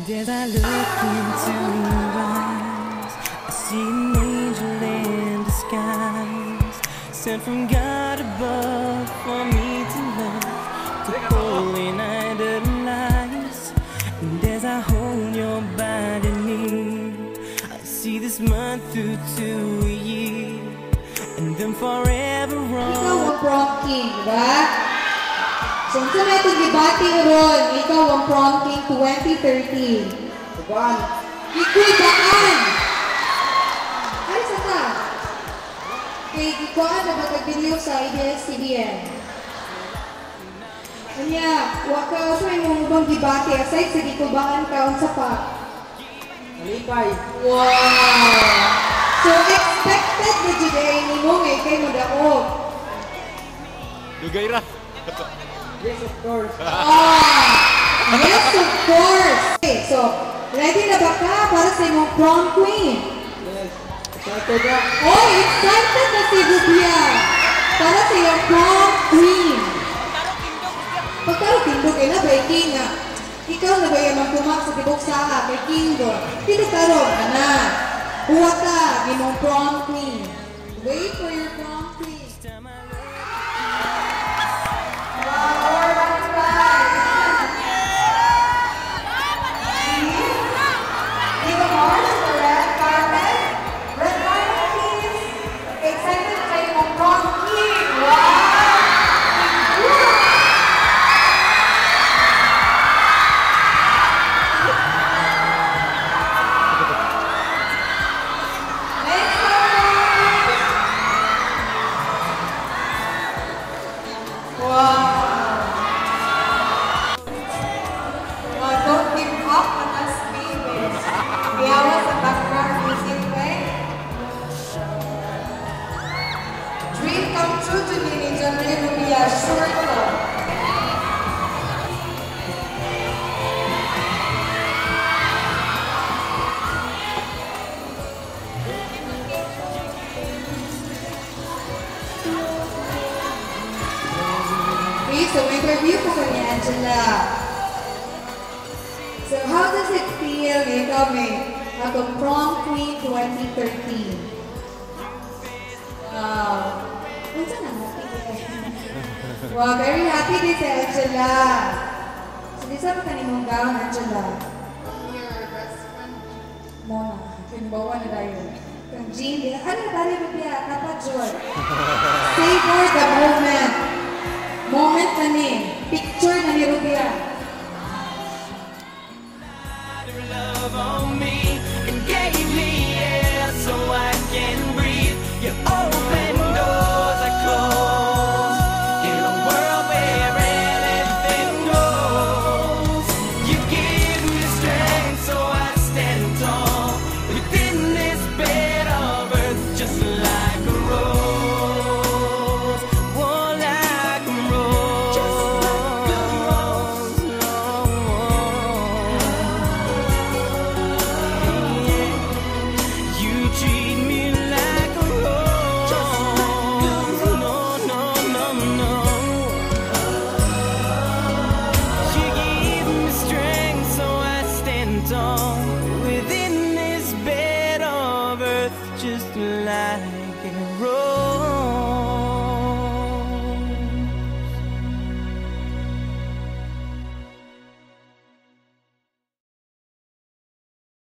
As I look into your eyes, I see an angel in disguise, sent from God above for me to love, to hold and idolize. And as I hold your body near, I see this month through to a year, and then forever Ikaw on. Ang prom king, di ba? So, unsa may itong gibati ron? Ikaw ang prom king 2013. Kubaan. Gikuybaan! Ay, sa ta? Kay gikuan na ba video sa ABS-CBN? Unya, wa ka sa may mong ubang gibati aside sa gikubaan ka, unsa pa? Malipay. Wow! So expected na jud ay nimo nga ikay modaog. Dugay ra. Yes, of course. Ah, yes, of course. Okay, so ready na ba ka para sa imong prom queen? Yes. Excited na. Oh, excited na si Rubia para sa iyong prom queen. Pagkarong tindog kay na ba king nga? Ikaw na ba yung magkumak sa tibok saa kay Kindo? Dito karon, ana. Huwa ka, imong prom queen. Wait for your prom queen. Wow, 1-5. Give a march the red carpet. Red carpet, please. Excited kayo mong prom king. Wow! Next one. Wow! Wow, don't give up on us, babies. Biyawa sa background music, eh. Dream come true to me ni John Ray Rubia. Sure to. Okay, so may interview po ko ni Angela. So how does it feel na ikaw may atong prom queen 2013? Wow. Unsa na happy kay? Wow, very happy din si Angela. So di sa pa kanimong gown, Angela? Your best friend. Mona, kinbawa na dayon. Kang Jean, di ano na tayo mo? Kapat joy. Savor the moment. Moment na ni. Picture na ni Rubia. Love on me and gave me air so I can breathe. You open doors I close in a world where anything goes. You give me strength so I stand tall within this bed of earth, just like a rose. Oh, like a rose. Just like a rose. You treat me like a rose. No. You give me strength so I stand tall within this bed of earth, just like a rose.